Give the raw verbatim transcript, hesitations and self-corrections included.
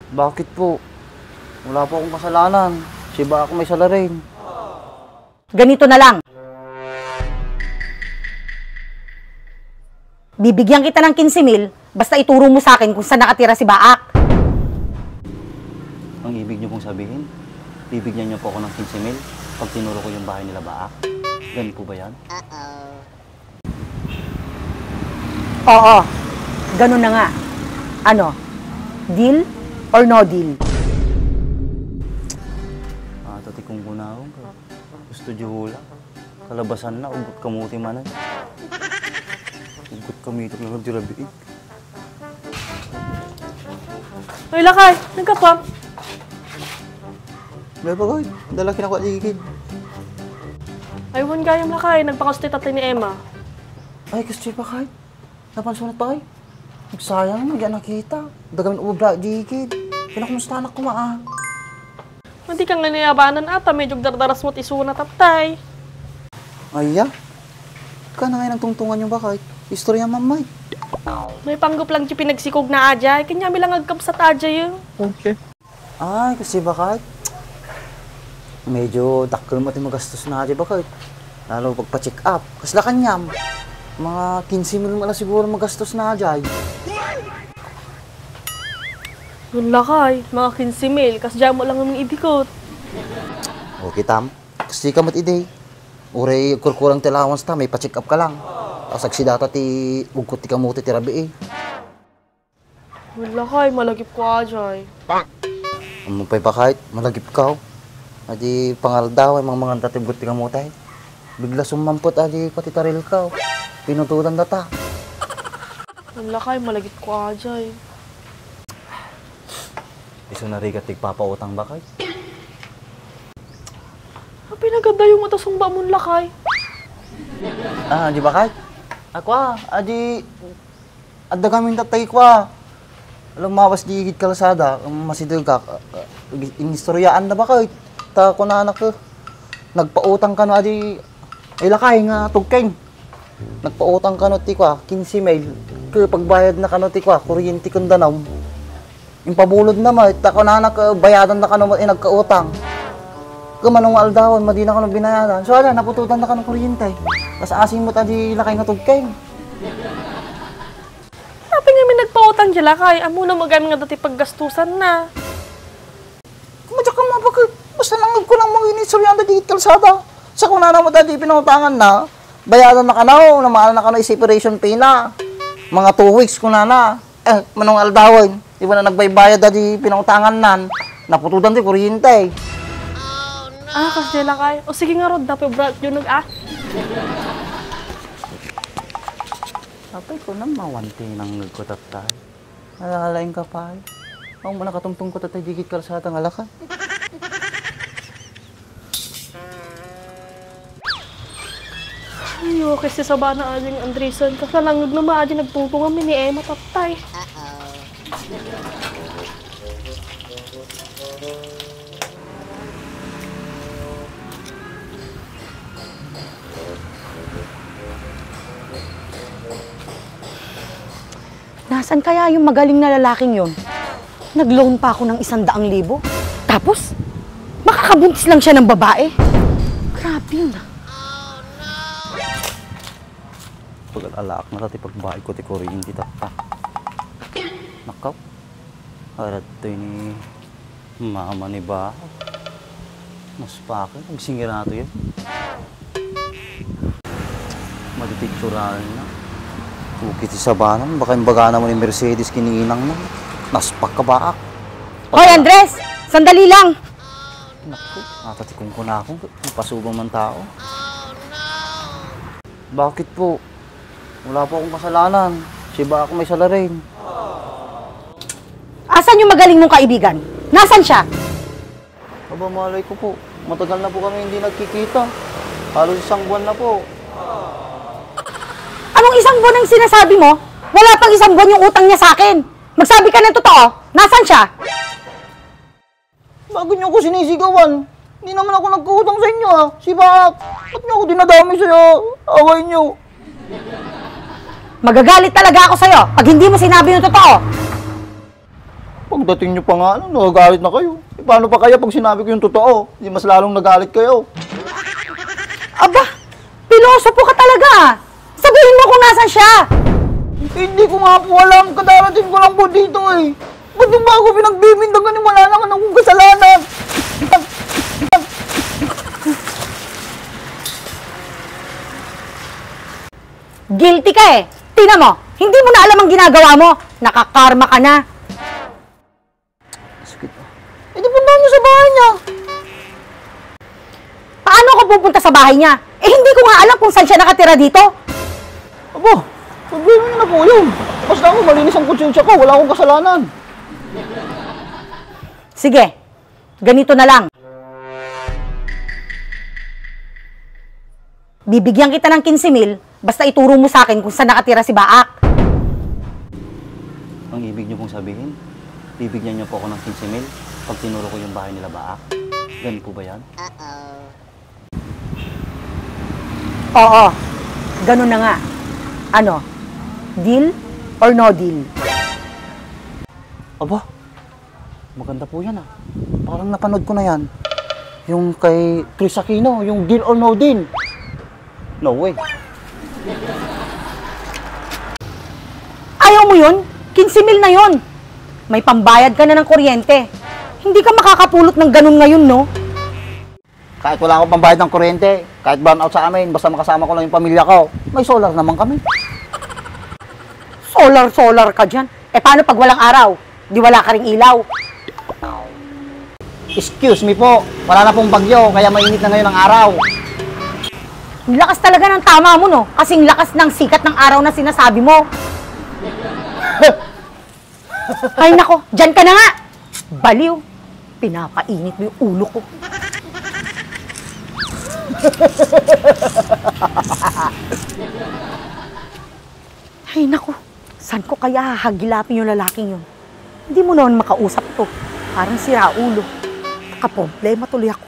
Bakit po? Wala po akong kasalanan. Si Baak may salarin. Ganito na lang. Bibigyan kita ng kinse mil, basta ituro mo sa akin kung saan nakatira si Baak. Ang ibig niyo pong sabihin, bibigyan niyo po ako ng kinse mil pag tinuro ko yung bahay nila Baak? Ganun po ba yan? Oo, ganun na nga. Ano? Deal or no deal? Ah, tati kung kunaon ka. Gusto di hula. Kalabasan na, ugot kamuti manen. Ugot kamuti na lang di rabiit. Ay, Lakay, nagkapam. May bagoy, dala kinakwa di gigid. Ay, wan gayam, Lakay, nagpakas ti tatay ni Emma. Ay, gusto pa kay? Napansunat pa kay? Nagsayang, hindi nakita. Dagamin ubra di gigid. Pinakumusta anak ko, maa. Hindi ka nga niyabanan ata, medyo dardaras mo't isuna, tatay. Ay, ya. Ka na nga nagtungtungan yung bakit? Istorya, mamay. May panggap lang ti pinagsikog na ajay. Kanya mi lang agkabsat ajay, eh. Okay. Ay, kasi bakit? Medyo dakkel mo ti magastos na ajay, bakit? Lalo pagpa-check up. Kasla kanyam. Mga kinse mil mo lang siguro magastos na ajay. Yun, Lakay, mga kinse mil, kas dyan mo lang ang ibikot. O, kitam. Kasi ka mat idi. Uray kurkurang ti allowance ta, may pa-check up ka lang. Tapos agsidata ti ugkot ti kamuti ti rabii. Yun, Lakay, malagip ko ajay. Ammo pay bakit? Malagip ka, oh. Adi pangaldaw ay mangmanganta ti ugkot ti kamuti. Bigla summampot adi pati taril ka, oh. Pinututan data. Yun, Lakay, malagip ko ajay. Isu narigat ti agpapautang bakit? Apay nagadayo mo ta sungba mon, Lakay? Ah, di bakit? Ako, ah, adi, adda kami tatay ko, ah. Lumawas di igid kalsada, masideg ka, ah, ah, inistoryaan na bakit? Ta kunana ka, nagpautang kano adi, ay Lakay nga tugkeng. Nagpautang kano ti kua, kinse mil. Ket pagbayad na kano ti kua, kuryente ken danum. Impabulod na met, ta kunana ket bayadan na kano met inagkautang. Ket mano nga aldawen, madi na kano binayadan. So, ala, naputotan na kano kuryente. Kas asin met adi Lakay nga tugkeng. Apay ngamin nagpautang di Lakay, ammona met gayam nga adda ti paggastusan na. Kumadiak ka mapakit. Basta nangngeg ko lang mga inistoryada di kalsada. Sa kunana met adi pinautangan na, bayadan na kano, namala na kano separation pay na. Mga two weeks kunana. Eh, mano nga aldawen. Di ba na nagbaybayad adi pinautangan nan? Naputotan ti kuryente. Ah, kas di Lakay. O sige ngarud, dapat brat yun nag-, ah. Apay ko na mawanti nang nagkutat tayo. Alalaing ka pa, ay. Ang mo nakatungtong ko tatay digit kalsada nga lakan. Ay, okay, si Sabana, Ading Andresen. Kasalangag na maadi nagtungtong kami ni Emma, tatay. Nasaan kaya yung magaling na lalaking yun? Nag-loan pa ako ng isang daang libo. Tapos, makakabuntis lang siya ng babae. Grabe yun, ah. Pag-alaak na ti pagbayad ko ti kuryente, tatta. Nakaw. Aradtoy ni Mama ni ba? Mas pa akin, magsingirato yan. Madititsurahan na. Puki ti Sabana, baka imbaga naman ni Mercedes kininang na. Naspak ka ba? Hoy, Andres! Sandali lang! Naku, ata ti kungkuna akong mapasubang man tao. Bakit po? Wala po akong kasalanan. Si Baak may salarin. Asan yung magaling mong kaibigan? Nasaan siya? Aba, malay ko po. Matagal na po kami hindi nagkikita. Halos isang buwan na po. Anong isang buwan ang sinasabi mo? Wala pang isang buwan yung utang niya sa akin. Magsabi ka ng totoo. Nasaan siya? Bakit niyo ako sinisigawan? Hindi naman ako nagkuutang sa inyo, ah. Si Baak, ba't niyo ako dinadamay sa away niyo? Magagalit talaga ako sa'yo pag hindi mo sinabi yung totoo. Pagdating niyo pa nga, ano, nagagalit na kayo. E, paano pa kaya pag sinabi ko yung totoo? Di mas lalong nagalit kayo. Aba, pilosopo ka talaga, ah. Sabihin mo kung nasan siya. E, hindi ko nga po alam. Kadarating ko lang po dito, eh. Ba't yung ba ako pinagbibintangan, eh? Wala naman akong kasalanan. Guilty ka, eh. Tingnan mo, hindi mo na alam ang ginagawa mo. Nakakarma ka na. Sakit, ah. E, di puntahan niyo sa bahay niya. Paano ako pupunta sa bahay niya? E, hindi ko nga alam kung saan siya nakatira dito. Aba, problema niyo na po yun. Basta ako, malinis ang konsensya ko. Wala akong kasalanan. Sige, ganito na lang. Bibigyan kita ng kinse mil, basta ituro mo sa akin kung saan nakatira si Baak. Ang ibig niyo pong sabihin, bibigyan niyo po ako ng kinse mil pag tinuro ko yung bahay nila Baak? Ganun po ba yan? Oo, ganun na nga. Ano? Deal or no deal? Aba, maganda po yan, ah. Parang napanood ko na yan. Yung kay Chris Aquino, yung Deal or No Deal. No way. Ayaw mo yun? Kinse mil na yun. May pambayad ka na ng kuryente. Hindi ka makakapulot ng ganun ngayon, no? Kahit wala akong pambayad ng kuryente, kahit brownout sa amin, basta makasama ko lang yung pamilya ko, may solar naman kami. Solar, solar ka dyan. E, paano pag walang araw? Di wala ka ring ilaw. Excuse me po, wala na pong bagyo, kaya mainit na ngayon ang araw. Ang lakas talaga ng tama mo, no? Kasing lakas ng sikat ng araw na sinasabi mo. Ay, nako, dyan ka na nga! Baliw! Pinapainit mo yung ulo ko. Ay, nako, saan ko kaya hahagilapin yung lalaking yun? Hindi mo naman makausap to. Parang sira ulo. Nakaproblema tuloy ako.